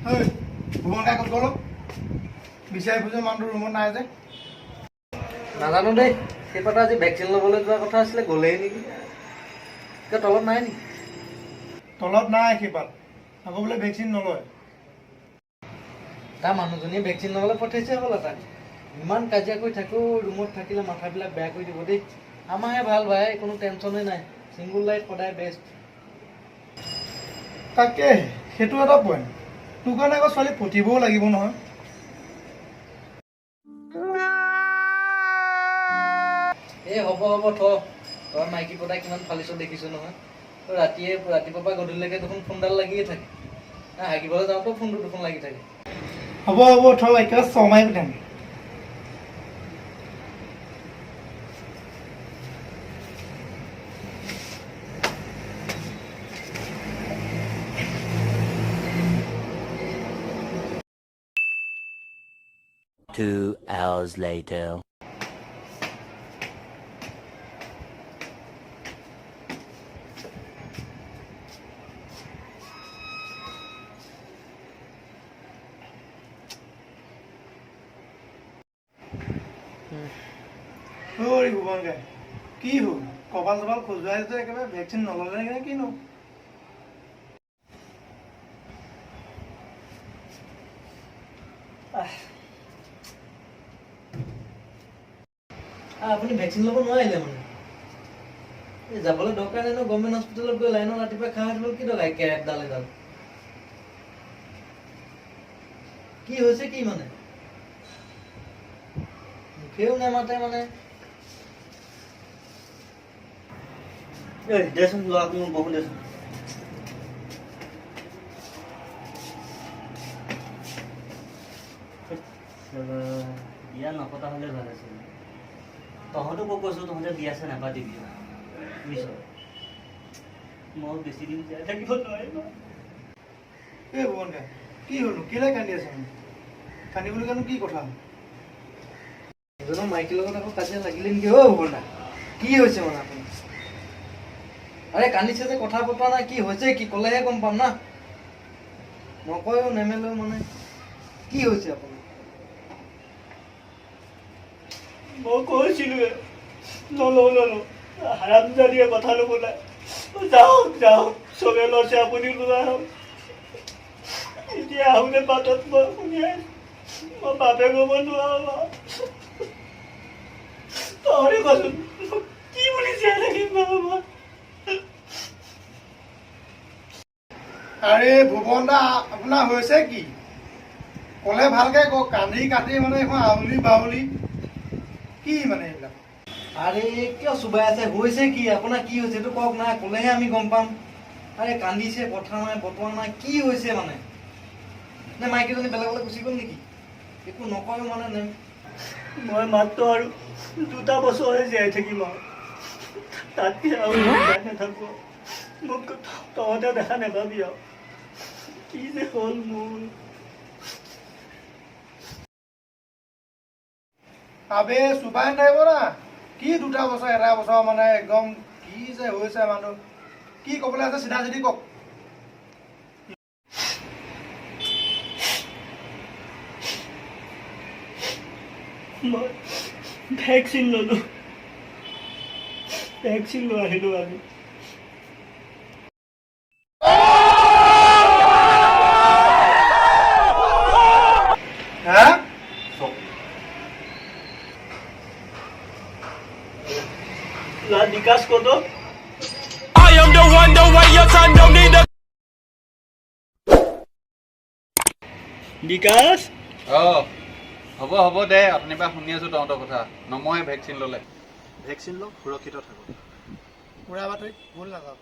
ঐ ভুৱন কাই ক'ত গ'ল অ? বিচাৰি ফুৰিছোঁ, মানুহটো ৰুমত নাই যে। নাজানো দেই। সেইপাতা আজি ভেকচিন ল'বলৈ যোৱা কথা আছিলে, গ'লেই নেকি? কিয়, তলত নাই নেকি? তলত নাই সেইপাত। আকৌ বোলে ভেকচিন নলয়। তাৰ মানুহজনীয়ে ভেকচিন ল'বলৈ পঠাইছে হ'বলা তাক। ইমান কাজিয়া কৰি থাকোঁ ৰুমত থাকিলে, মাথাবিলাক বেয়া কৰি দিব দেই। আমাৰহে ভাল ভাই, কোনো টেনশ্যনেই নাই। ছিংগুল লাইফ সদায় বেষ্ট। তাকে, সেইটো এটা পইণ্ট। তোৰ কাৰণে আকৌ ছোৱালী পতিবও লাগিব নহয়। এই হ'ব হ'ব, থ। তই মাইকী পতাই কিমান ফালিছ দেখিছো নহয়। তই ৰাতিয়ে ৰাতিপুৱাৰ পৰা গধূলিলৈকে দেখোন ফোনডাল লাগিয়ে থাকে। না, হাগিবলৈ যাওঁতেও ফোনটো দেখোন লাগি থাকে। হ'ব হ'ব, থ। একেবাৰে চমাই পঠাম। 2 hours later. ঐ ভুৱন কাই, কি হ'ল? কপাল চপাল খজুৱাই যে একেবাৰে। ভেকচিন নল'লে নে কিনো? আপুনি ভেকচিন ল'ব নোৱাৰিলে মানে? এই যাবলৈ দৰকাৰ নাই ন। গভৰ্ণমেণ্ট হস্পিটেলত গৈ লাইনত ৰাতিপুৱা খাই থাকিবলৈ কি দৰকাৰ? কেৰেপডাল এডাল কি হৈছে কি মানে? মুখেও নেমাতে মানে। এই দেচোন, ল'ৰাক মোক বহো দেচোন। বিয়া নপতা হ'লে ভাল আছিল। তহঁতকো কৈছোঁ, তহঁতে বিয়া চিয়া নাপাতিবি, বুজিছ? মই বেছি দিন জীয়াই থাকিব নোৱাৰিম। এই ভুৱন কাই, কি হ'লনো? কেলৈ কান্দি আছ মানে? কান্দিবলগীয়ানো কি কথা? এজনৰ মাইকীৰ লগত আকৌ কাজিয়া লাগিলে নেকি? অ' ভুৱন দা, কি হৈছে মানে আপুনি? আৰে, কান্দিছে যে, কথা পতা নাই, কি হৈছে কি ক'লেহে গম পাম না। নকয়ো নেমেলেও, মানে কি হৈছে আপোনাৰ? মই কৈছিলোৱে নলওঁ নলওঁ, হাৰামজাদিয়ে কথা নুশুনাই। যাওক যাওক, চবে লৈছে, আপুনি লোৱা হওক। এতিয়া আহোঁতে বাটত মই শুনি আহিছোঁ, মই বাপেক হ'ব নোৱাৰো। তহঁতে কচোন, কি বুলি জীয়াই থাকিম বাৰু মই? আৰে ভুৱন দা, আপোনাৰ হৈছে কি ক'লে ভালকে কওক। কান্দি কাটি মানে এখন আউলি বাউলি কি মানে এইবিলাক? আৰে, কিয় চোবাই আছে? হৈছে কি আপোনাৰ? কি হৈছে এইটো কওক না, ক'লেহে আমি গম পাম। আৰে, কান্দিছে, কথা নাই বতৰা নাই, কি হৈছে মানে? নে মাইকীজনী বেলেগলৈ গুচি গ'ল নেকি? একো নকয়ো মানে নে? মই মাত্ৰ আৰু 2টা বছৰহে জীয়াই থাকিম আৰু তাতকৈ আৰু জীয়াই নাথাকোঁ। মোক তহঁতে দেখা নাপাবি আৰু। কি যে হ'ল মোৰ! আবে, চোবাই নাথাকিব না। কি 2টা বছৰ, এটা বছৰ, মানে একদম কি যে হৈছে মানুহ। কি ক'বলৈ আছে চিধা চিধি কওক। মই ভেকচিন ল'লোঁ, ভেকচিন লৈ আহিলোঁ আজি। হা? লা বিকাশ কত? I am the one, the way your son don't need a Bikash. অ হ'ব হ'ব দে, অথনিৰ পৰা শুনি আছো তহঁতৰ কথা। নময়ে ভেকচিন ল'লে। ভেকচিন লওক, সুৰক্ষিত থাকক। উৰা বাতৰিত ভুল নাযাব।